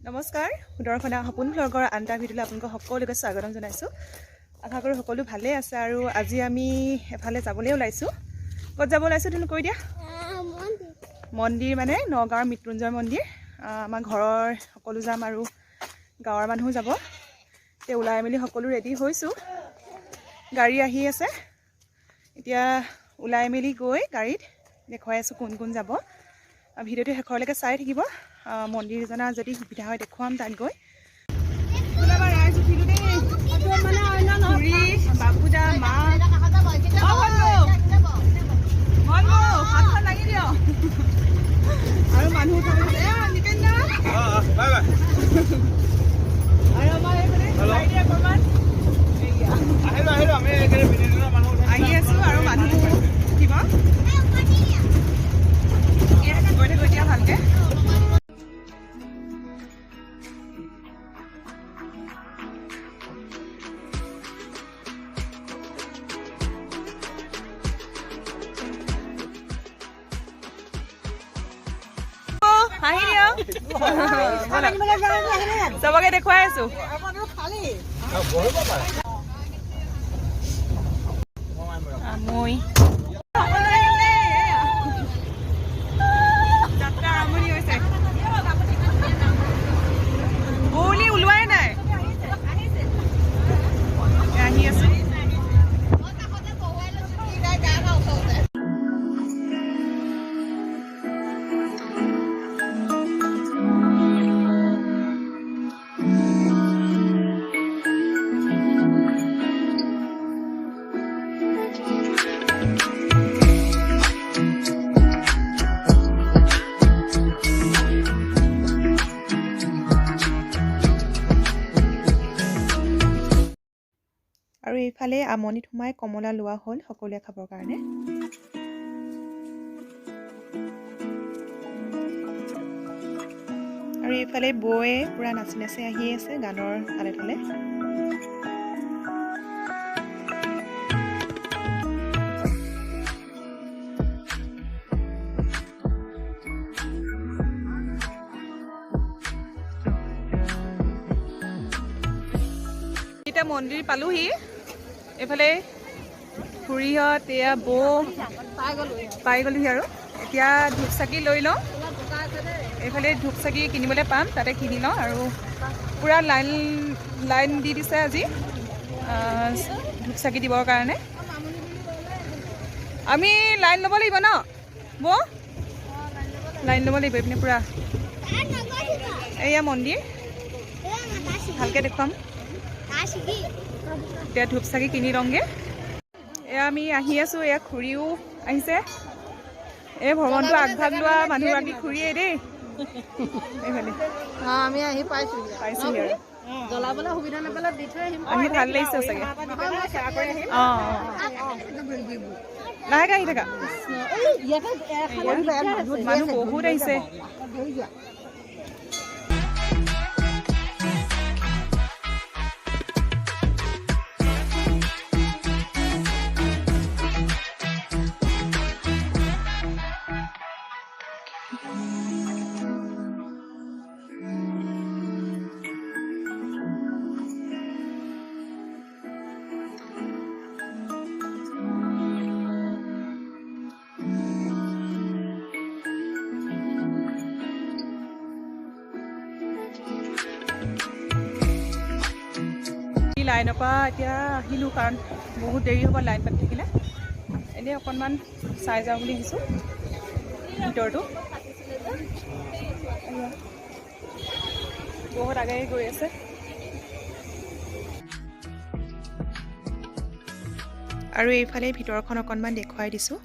নমস্কাৰ, সুদৰ্শনা সপোন ভ্লগৰ আন এটা ভিডিঅ'লৈ আপোনালোকক সকলোকে স্বাগতম জনাইছোঁ। আশা কৰোঁ সকলো ভালেই আছে। আৰু আজি আমি এফালে যাবলৈ ওলাইছোঁ। ক'ত যাব ওলাইছোঁ তুমি কৈ দিয়া। মন্দিৰ, মানে নগাঁৱৰ মৃত্যুঞ্জয় মন্দিৰ। আমাৰ ঘৰৰ সকলো যাম আৰু গাঁৱৰ মানুহো যাব। এতিয়া ওলাই মেলি সকলো ৰেডি হৈছোঁ, গাড়ী আহি আছে। এতিয়া ওলাই মেলি গৈ গাড়ীত দেখুৱাই আছোঁ কোন কোন যাব। আৰু ভিডিঅ'টো শেষৰলৈকে চাই থাকিব। মন্দিৰ জনা যদি সুবিধা হয় দেখুৱাম তাত গৈ। ওলাবা ৰাইজ, উঠিলোঁ দেই। খুৰী, বাবুদা, মা, অ ভনবৌ, ভনবৌ, হাতখন লাগি দিয়ক। আৰু মানুহ উঠাবলৈ আছে। এ নিপেন দা আৰু আমাৰ এইফালে ভাইটি অকণমান এইয়া। আহি আছো আৰু মানুহ উঠিব। গৈ থাকো এতিয়া ভালকে। হাঁহি দিয়ক। ব'লা। চবকে দেখুৱাই আছো। মই যাত্ৰা আৰম্ভণি হৈছে। বৌলি ওলোৱাই নাই, আহি আছো। আৰু এইফালে আমনিত সোমাই কমলা লোৱা হ'ল সকলোৱে খাবৰ কাৰণে। আৰু এইফালে বৌয়ে পূৰা নাচি নাচি আহি আছে গানৰ তালে তালে। এতিয়া মন্দিৰ পালোহি। এইফালে খুৰীহঁত, এয়া বৌ পাই গ'লোহি। আৰু এতিয়া ধূপ চাকি লৈ লওঁ। এইফালে ধূপ চাকি কিনিবলৈ পাম, তাতে কিনি লওঁ। আৰু পূৰা লাইন লাইন দি দিছে আজি ধূপ চাকি দিবৰ কাৰণে। আমি লাইন ল'ব লাগিব ন বৌ? লাইন ল'ব লাগিব। এইপিনে পূৰা এয়া মন্দিৰ, ভালকৈ দেখুৱাম। এতিয়া ধূপ চাকি কিনি লওঁগৈ। এয়া আমি আহি আছোঁ। এয়া খুৰীও আহিছে। এই ভ্ৰমণটো আগভাগ লোৱা মানুহগৰাকী খুৰীয়ে দেই এইফালে। আমি আহি পাইছো। পাইছোহি আৰু। জ্বলাবলৈ সুবিধা নাপালে দি থৈ আহিম। আহি ভাল লাগিছে চাগে। অঁ অঁ লাহেকৈ আহি থাকা। ইয়াতে। মানুহ বহুত আহিছে। লাইনৰ পৰা এতিয়া আহিলোঁ, কাৰণ বহুত দেৰি হ'ব লাইন পাতি থাকিলে। এনেই অকণমান চাই যাওঁ বুলি আহিছোঁ ভিতৰটো। এয়া, বহুত আগে গৈ আছে। আৰু এইফালে ভিতৰখন অকণমান দেখুৱাই দিছোঁ।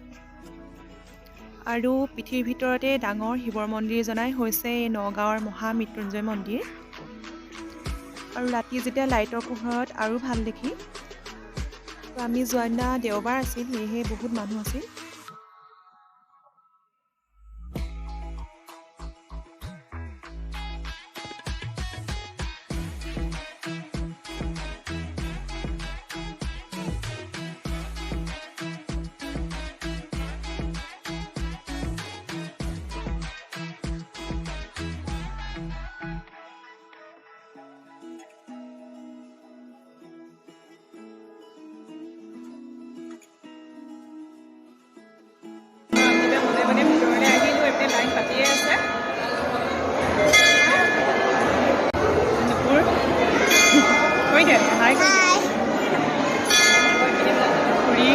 আৰু পৃথিৱীৰ ভিতৰতে ডাঙৰ শিৱৰ মন্দিৰ জনাই হৈছে এই নগাঁৱৰ মহামৃত্যুঞ্জয় মন্দিৰ। আৰু ৰাতি যেতিয়া লাইটৰ পোহৰত আৰু ভাল দেখি। আমি যোৱা দিনা দেওবাৰ আছিল, সেয়েহে বহুত মানুহ আছিল। হাই কৰি দিয়া। খুৰী।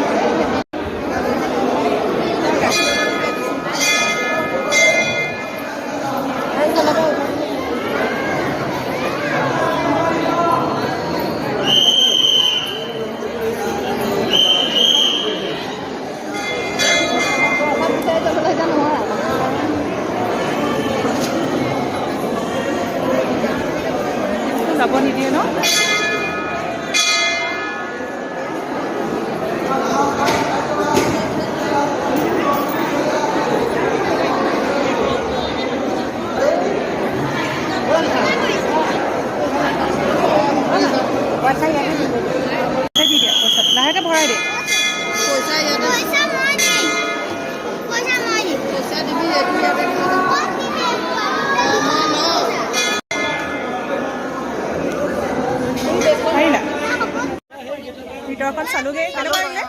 যাব নিদিয়ে ন। দি দিয়া পইচাটো, লাহেকে ভৰাই দিয়ে। পইচা ইয়াতে। পইচা মই দিম, পইচা মই দিম। পইচা দিবি, এইটো ইয়াতে দি দিম। পাৰিলা। ভিতৰখন চালোগৈ, কেনেকুৱা লাগিলে?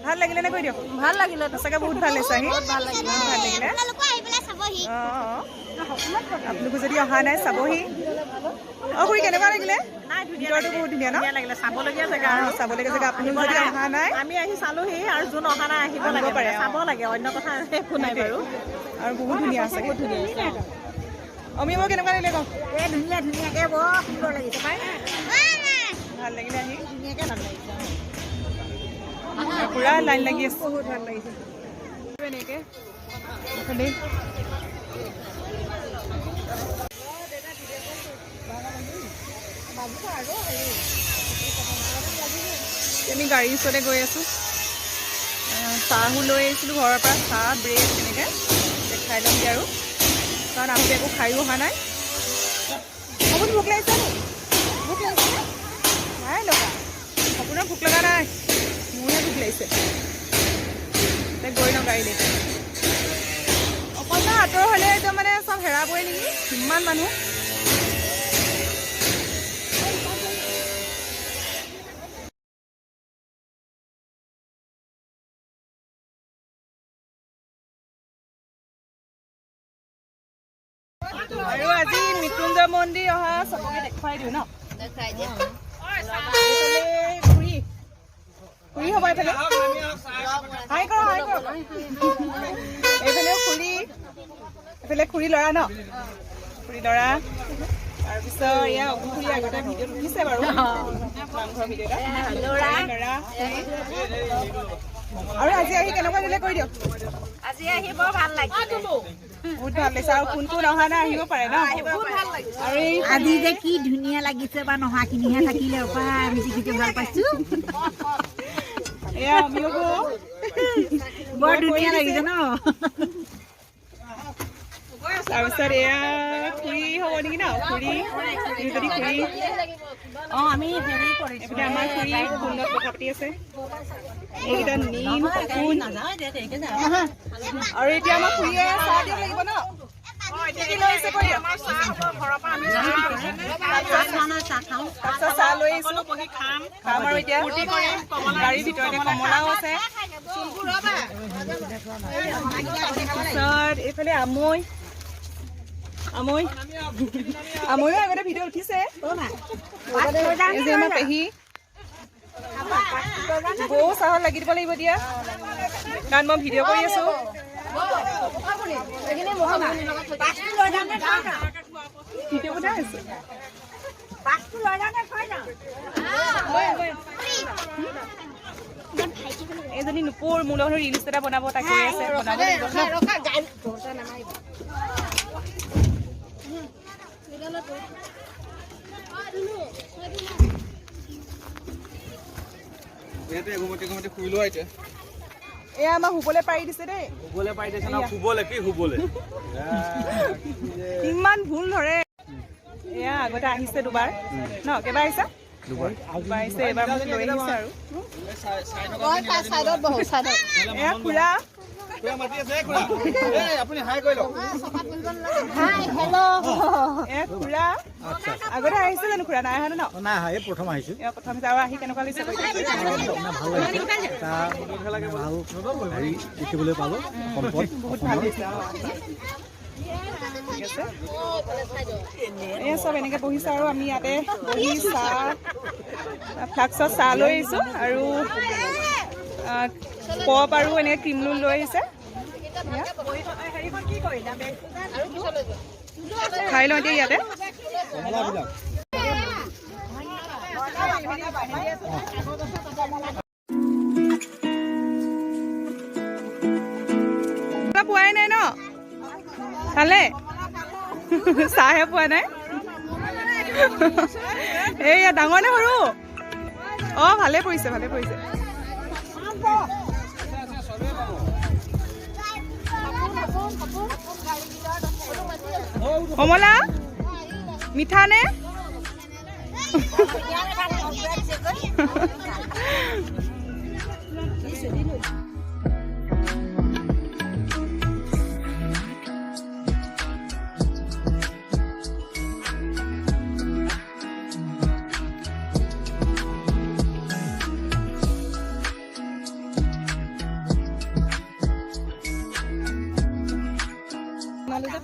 ভাল লাগিলে নে কৈ দিয়ক। ভাল লাগিলে। সঁচাকৈ বহুত ভাল লাগিছে আহি। ভাল লাগিলে। ভাল লাগিলে। আপোনালোকো আহি পেলাই চাবহি। অঁ, আপোনালোকো যদি অহা নাই, চাবহি। অঁ খুৰী, কেনেকুৱা লাগিলে? ভিতৰটো বহুত ধুনীয়া ন? লাগিলে, চাবলগীয়া জেগা। অঁ, চাবলগীয়া জেগা। আপোনালোক যদি অহা নাই, আমি আহি চালোহি আৰু যোন অহা নাই, আহিব আহিব লাগে পাৰে, মানে, চাব লাগে, অন্য কথা একো নাই বাৰু। আৰু বহুত ধুনীয়া আছে, বহুত ধুনীয়া। অমি বৌ, কেনেকুৱা লাগিলে কওঁ? এই ধুনীয়া, ধুনীয়াকে বৰ সুন্দৰ লাগিছে পাই। ভাল লাগিলে আহি? ধুনীয়াকে ভাল লাগিছে। পুৰা লাইন লাগি আছে। বহুত ভাল লাগিছে। এনেকে এইফালে আমি গাড়ীৰ ওচৰতে গৈ আছোঁ। চাহো লৈ আহিছিলোঁ ঘৰৰ পৰা, চাহ ব্ৰেড তেনেকৈ। এতিয়া খাই ল'মগৈ আৰু, কাৰণ আহোঁতে একো খায়ো অহা নাই। সপোন, ভোক লাগিছে নি? ভোক লাগিছে নাই লগা? সপোনৰ ভোক লগা নাই, মোৰহে ভোক লাগিছে। এতিয়া গৈ লওঁ গাড়ীলৈ। অকণমান আঁতৰ হ'লে একদম মানে চব হেৰাবই নেকি, ইমান মানুহ। আৰু আজি মৃত্যুঞ্জয় মন্দিৰ অহা চবকে দেখুৱাই দিওঁ ন? দেখাই দিয়া। এইফালে খুৰী, খুৰী হ'ব এইফালে। হাই কৰক, হাই কৰক। এইফালে খুৰী, এইফালে খুৰী ল'ৰা ন? খুৰী ল'ৰা। তাৰপিছত এয়া অকু খুৰী, আগতে ভিডিঅ'ত উঠিছে বাৰু, নামঘৰ ভিডিঅ' এটা। ল'ৰা, ল'ৰা। আৰু আজি আহি কেনেকুৱা দিলে কৈ দিয়ক। আজি আহি বৰ ভাল লাগিলে। বহুত ভাল লাগিছে। আৰু কোন কোন অহা নাই, আহিব পাৰে ন? আৰু এই আজি যে কি ধুনীয়া লাগিছে বা, নহাখিনিহে থাকিলে পাই, আমি যিখিনি ভাল পাইছো। এয়া অমিয় বৌ। বৰ ধুনীয়া লাগিছে ন? তাৰপিছত এয়া খুৰী হ'ব নেকি ন? খুৰী, দুজনী খুৰী। অঁ, আমি হেৰি কৰিছোঁ। এইফালে আমাৰ খুৰী ফোনত কথা পাতি আছে। এইকেইটা নীল সপোন। আৰু এতিয়া আমাৰ খুৰীয়ে চাহ দিব লাগিব ন? কি কি লৈ আহিছে কৈ দিয়ক। তাৰপিছত চাহ লৈ আহিছো, খাম আৰু এতিয়া গাড়ীৰ ভিতৰতে। কমলাও আছে। তাৰপিছত এইফালে আমৈ, আমৈ, আমৈও আগতে ভিডিঅ' উঠিছে। এই যে আমাৰ পেহী বৌ, চাহত লাগি দিব লাগিব দিয়া, কাৰণ মই ভিডিঅ' কৰি আছো। ভিডিঅ' বনাই আছো। লৈ আহ, লৈ আহ। এইজনী নুপুৰ, মোৰ লগত ৰিলচ এটা বনাব, তাই কৈ আছে বনাব লাগিব ন? ইয়াতে এঘুমতি এঘুমতি শুই লোৱা এতিয়া। এয়া আমাৰ শুবলৈ পাৰি দিছে দেই। শুবলৈ পাৰি দিছে ন? শুবলৈ কি শুবলৈ? ইমান ভুল ধৰে। এয়া আগতে আহিছে দুবাৰ ন? কেইবাৰ আহিছা? দুবাৰ। দুবাৰ আহিছে, এইবাৰ মোক লৈ আহিছে আৰু। চাইডত বহো, চাইডত। এয়া খুৰা। খুৰা মাতি আছে, এই খুৰা, এই আপুনি হাই কৰি লওক। হাই, হেল্ল'। এয়া খুৰা, আগতে আহিছে জানো খুৰা? নাই অহা ন? নাই অহা, এই প্ৰথম আহিছোঁ। এয়া প্ৰথম আহিছে। আৰু আহি কেনেকুৱা লাগিছে কৈ দিয়ক। না, ভাল লাগিছে। এটা ভাল হেৰি দেখিবলৈ পালোঁ, সম্পদ বহুত ভাল অসমৰ। লাগিছে। অঁ, ঠিক আছে। এয়া চব এনেকে বহিছে আৰু আমি ইয়াতে বহি চাহ ফ্লাক্সত চাহ লৈ আহিছোঁ আৰু পপ আৰু এনেকৈ ক্ৰীম ৰোল লৈ আহিছে। খাই লওঁ এতিয়া ইয়াতে। পোৱাই নাই ন? খালে চাহে পোৱা নাই। এইয়া ডাঙৰ নে সৰু? অঁ, ভালে পৰিছে, ভালে পৰিছে। কমলা মিঠা নে?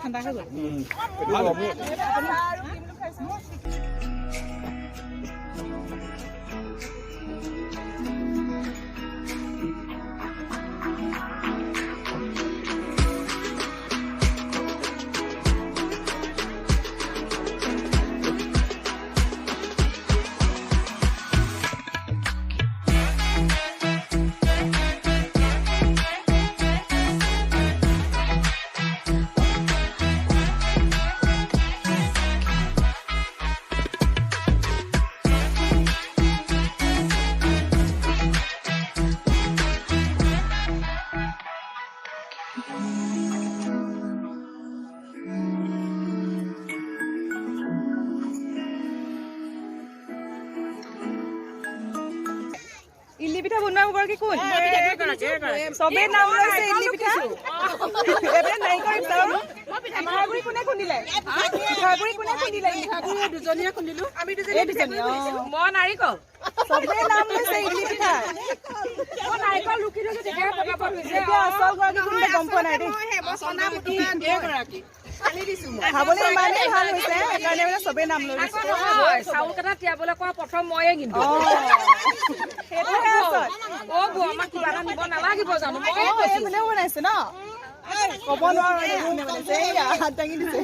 ঠাণ্ডা হৈ গ'ল। ইডলি পিঠা বনোৱা গৰাকী কোন? চবে নাম লৈছে ইডলি পিঠা। পিঠাগুড়ি কোনে খুন্দিলে? পিঠাগুড়ি কোনে খুন্দিলে? দুজনীয়ে খুন্দিলো। আমি দুজনী। মই নাৰিকল। চবে নাম লৈছে ইডলি পিঠা। মই নাৰিকল ৰুকি থৈছো, তেতিয়াহে পটাপট হৈছে। এতিয়া আচল গৰাকী কোন গম পোৱা নাই দেই। খাবলৈ ইমানেই ভাল হৈছে, সেইকাৰণে মানে চবেই নাম লৈ লৈছে। চাউল কেইটা তিয়াবলৈ কোৱা প্ৰথম ময়ে কিন্তু। সেইটোহে আচল। অ বৌ, আমাক কিবা এটা নিব নালাগিব জানো? কোনে বনাইছে ন ক'ব নোৱাৰো, কোনে বনাইছে। এইয়া হাত দাঙি দিছে।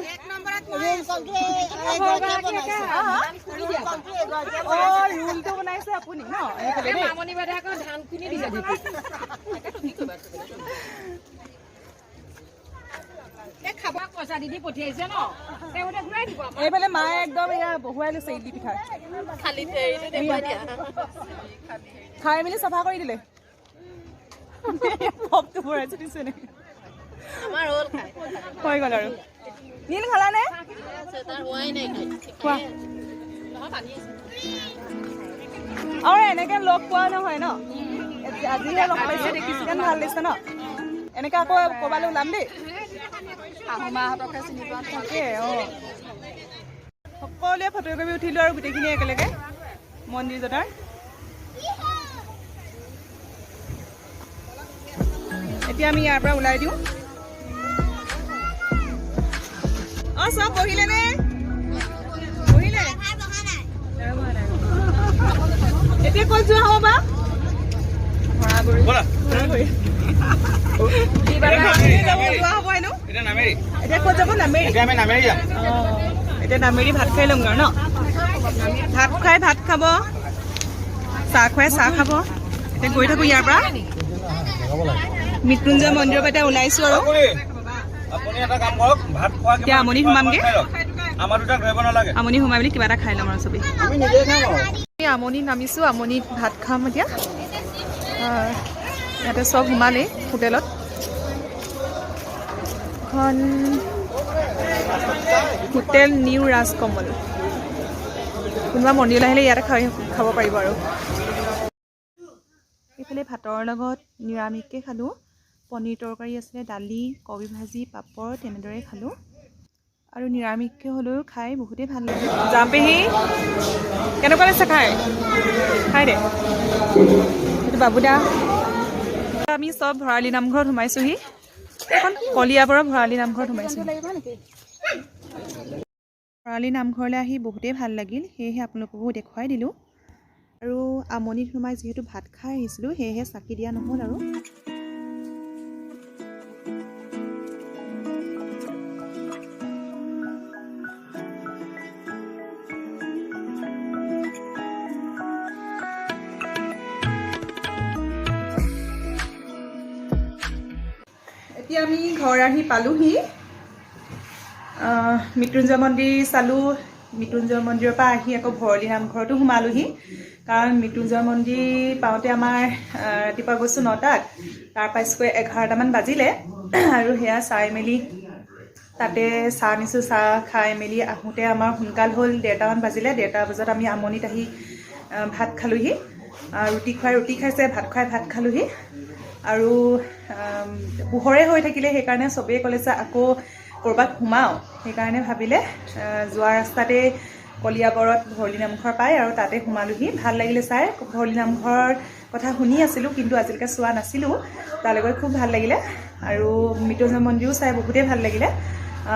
অ, ৰোলটো বনাইছে আপুনি ন? এইফালে দেই। মামনি বাইদেৱে আকৌ ধান খুন্দি দিছে। খাব পইচা দি দি পঠিয়াইছে ন, তেওঁলোকে ঘূৰাই দিব। এইফালে মায়ে একদম এয়া বহুৱাই লৈছে ইডলি পিঠা। খাই মেলি চাফা কৰি দিলে। পপটো ভৰাই দিছে নেকি? হৈ গ'ল আৰু। নীল খালা নে? খোৱা। আৰু এনেকে লগ পোৱা নহয় ন, আজিহে লগ পাইছো, দেখিছো কিমান ভাল লাগিছে ন। এনেকে আকৌ ক'ৰবালৈ ওলাম দেই। তাকে অঁ, সকলোৱে ফটো কপি উঠিলোঁ আৰু গোটেইখিনি একেলগে মন্দিৰ জনাৰ। এতিয়া আমি ইয়াৰ পৰা ওলাই দিওঁ। অঁ, চব বহিলে নে? বহিলে? এতিয়া ক'ত যোৱা হ'ব বা? যোৱা হ'ব হেনো। এতিয়া ক'ত যাব? নামেৰি। এতিয়া নামেৰি ভাত খাই ল'ম আৰু ন? ভাত খুৱাই ভাত খাব, চাহ খুৱাই চাহ খাব। এতিয়া গৈ থাকোঁ ইয়াৰ পৰা। মৃত্যুঞ্জয় মন্দিৰৰ পৰা এতিয়া ওলাইছোঁ আৰু। এতিয়া আমনি সোমামগৈ। আমনি সোমাই মেলি কিবা এটা খাই ল'ম আৰু চবেই। আমি আমনিত নামিছোঁ, আমনিত ভাত খাম এতিয়া। ইয়াতে চব সোমালেই হোটেলত। এখন হোটেল নিউ ৰাজকমল। কোনোবা মন্দিৰলৈ আহিলে ইয়াতে খাব পাৰিব আৰু। এইফালে ভাতৰ লগত নিৰামিষকৈ খালোঁ। পনীৰ তৰকাৰী আছিলে, দালি, কবি ভাজি, পাপৰ তেনেদৰে খালোঁ। আৰু নিৰামিষকৈ হ'লেও খাই বহুতেই ভাল লাগে। যাম পেহী, কেনেকুৱা লাগিছে খাই? খাই দে। এইটো বাবুদা। আমি চব ভৰালী নামঘৰত সোমাইছোঁহি। এখন কলিয়াবৰৰ ভৰালী নামঘৰত সোমাইছোঁহি। ভৰালী নামঘৰলৈ আহি বহুতেই ভাল লাগিল, সেয়েহে আপোনালোককো দেখুৱাই দিলোঁ। আৰু আমনিত সোমাই যিহেতু ভাত খাই আহিছিলোঁ, সেয়েহে চাকি দিয়া নহ'ল। আৰু এতিয়া আমি ঘৰ আহি পালোহি। মৃত্যুঞ্জয় মন্দিৰ চালোঁ। মৃত্যুঞ্জয় মন্দিৰৰ পৰা আহি আকৌ ভৰলী নামঘৰতো সোমালোহি, কাৰণ মৃত্যুঞ্জয় মন্দিৰ পাওঁতে আমাৰ ৰাতিপুৱা গৈছোঁ 9টাত, তাৰ পাইছোগৈ 11টামান বাজিলে। আৰু সেয়া চাই মেলি তাতে চাহ নিছোঁ, চাহ খাই মেলি আহোঁতে আমাৰ সোনকাল হ'ল, 1:30মান বাজিলে। 1:30 বজাত আমি আমনিত আহি ভাত খালোহি। ৰুটি খুৱাই ৰুটি খাইছে, ভাত খুৱাই ভাত খালোহি। আৰু পোহৰে হৈ থাকিলে, সেইকাৰণে চবেই ক'লে যে আকৌ ক'ৰবাত সোমাওঁ। সেইকাৰণে ভাবিলে যোৱা ৰাস্তাতে কলিয়াবৰত ভৰলী নামঘৰ পায় আৰু তাতে সোমালোহি। ভাল লাগিলে চাই। ভৰলী নামঘৰৰ কথা শুনি আছিলোঁ, কিন্তু আজিলৈকে চোৱা নাছিলোঁ। তালৈ গৈ খুব ভাল লাগিলে। আৰু মৃত্যুঞ্জয় মন্দিৰো চাই বহুতেই ভাল লাগিলে।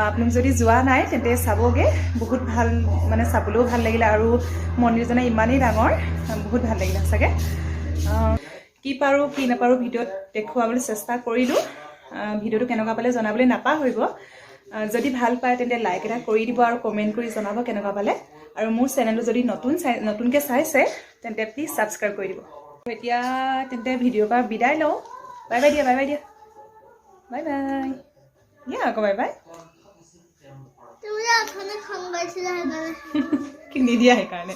আপোনালোক যদি যোৱা নাই তেন্তে চাবগৈ, বহুত ভাল, মানে চাবলৈও ভাল লাগিলে। আৰু মন্দিৰজনে ইমানেই ডাঙৰ, বহুত ভাল লাগিলে সঁচাকৈ। কি পাৰোঁ কি নাপাৰোঁ ভিডিঅ'ত দেখুৱাবলৈ চেষ্টা কৰিলোঁ। ভিডিঅ'টো কেনেকুৱা পালে জনাবলৈ নাপাহৰিব। যদি ভাল পায় তেন্তে লাইক এটা কৰি দিব আৰু কমেণ্ট কৰি জনাব কেনেকুৱা পালে। আৰু মোৰ চেনেলটো যদি নতুনকৈ চাইছে তেন্তে প্লিজ ছাবস্ক্ৰাইব কৰি দিব। এতিয়া তেন্তে ভিডিঅ'ৰ পৰা বিদায় লওঁ। বাই বাই দিয়া, বাই বাই দিয়া, বাই বাই দিয়া আকৌ, বাই বাই। তুমি যে অথনি খং কৰিছিলা সেইকাৰণে কি নিদিয়া সেইকাৰণে।